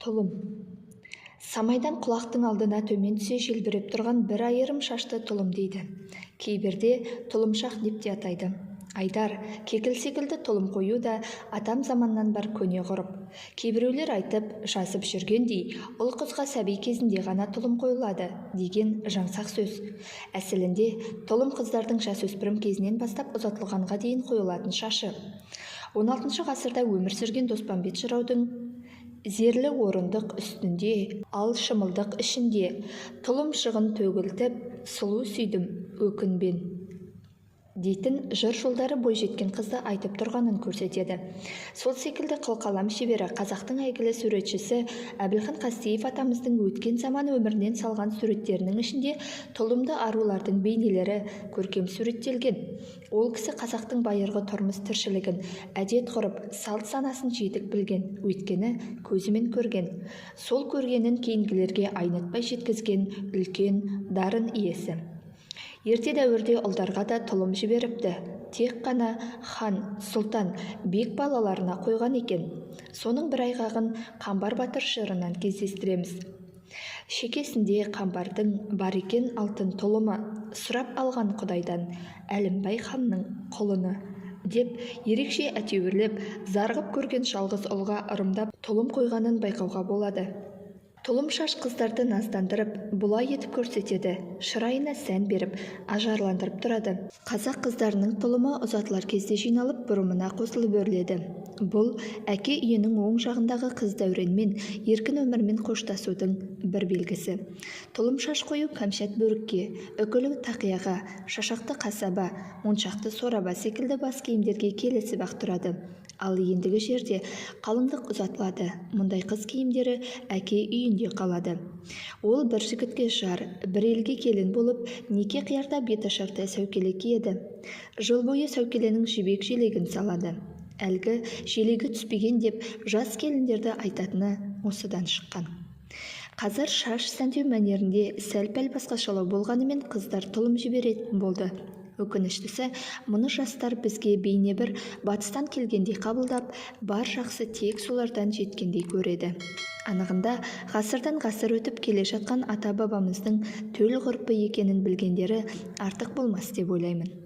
Тұлым. Самайдан құлақтың алдына төмен түсе желбіреп тұрған бір айырым шашты тұлым дейді. Кейбірде тұлымшақ деп те атайды. Айдар, кекіл секілді тұлым қою да атам заманнан бар көне ғұрып. Кейбіреулер айтып, жазып жүргендей, ұл қызға сәби кезінде ғана тұлым қойылады деген жаңсақ сөз. Әсілінде тұлым қыздардың жасөспірім кезінен бастап ұзатылғанға дейін қойылатын шашы. 16 ғасырда өмір сүрген Доспамбет жыраудың «Зерлі орындық үстінде, ал шымылдық ішінде, тұлымшығын төгілтіп, сұлу сүйдім, өкінбен» дейтін жыр жолдары бойжеткен қызды айтып тұрғанын көрсетеді. Сол секілді қылқалам шебері, қазақтың әйгілі суретшісі Әбілхан Қастеев атамыздың өткен заман өмірінен салған суреттерінің ішінде тұлымды арулардың бейнелері көркем суреттелген. Ол кісі қазақтың байырғы тұрмыс тіршілігін, әдет-ғұрып, салт-санасын жетік білген, өйткені көзімен көрген. Сол көргенін кейінгілерге айнытпай жеткізген үлкен дарын иесі. Ерте дәуірде ұлдарға да тұлым жіберіпті. Тек қана хан, сұлтан, бек балаларына қойған екен. Соның бір айғағын Қамбар батыр жырынан кездестіреміз. Шекесінде Қамбардың бар екен алтын тұлымы, сұрап алған Құдайдан Әлімбай ханның құлыны деп ерекше әтеуірлеп, зарығып көрген жалғыз ұлға ырымдап тұлым қойғанын байқауға болады. Тұлым шаш қыздарды наздандырып, бұлай етіп көрсетеді, шырайына сән беріп, ажарландырып тұрады. Қазақ қыздарының тұлымы ұзатылар кезде жиналып, бұрымына қосылып өріледі. Бұл әке үйінің оң жағындағы қыз дәуренмен, еркін өмірмен қоштасудың бір белгісі. Тұлым шаш қою кәмшат бөрікке, үкілі тақияға, шашақты қасаба, моншақты сораба секілді бас киімдерге келісіп-ақ тұрады. Ал ендігі жерде қалыңдық ұзатылады. Мұндай қыз киімдері әке үйінде қалады. Ол бір жігітке жар, бір елге келін болып, неке қиярда беташарда сәукеле киеді. Жыл бойы сәукеленің жібек желегін салады. Әлгі желегі түспеген деп жас келіндерді айтатыны осыдан шыққан. Қазір шаш сәндеу мәнерінде сәл-пәл басқашалау болғанымен, қыздар тұлым жіберетін болды. Өкініштісі, мұны жастар бізге бейне бір батыстан келгендей қабылдап, бар жақсы тек солардан жеткендей көреді. Анығында ғасырдан ғасыр өтіп келе жатқан ата-бабамыздың төл ғұрпы екенін білгендері артық болмас деп ойлаймын.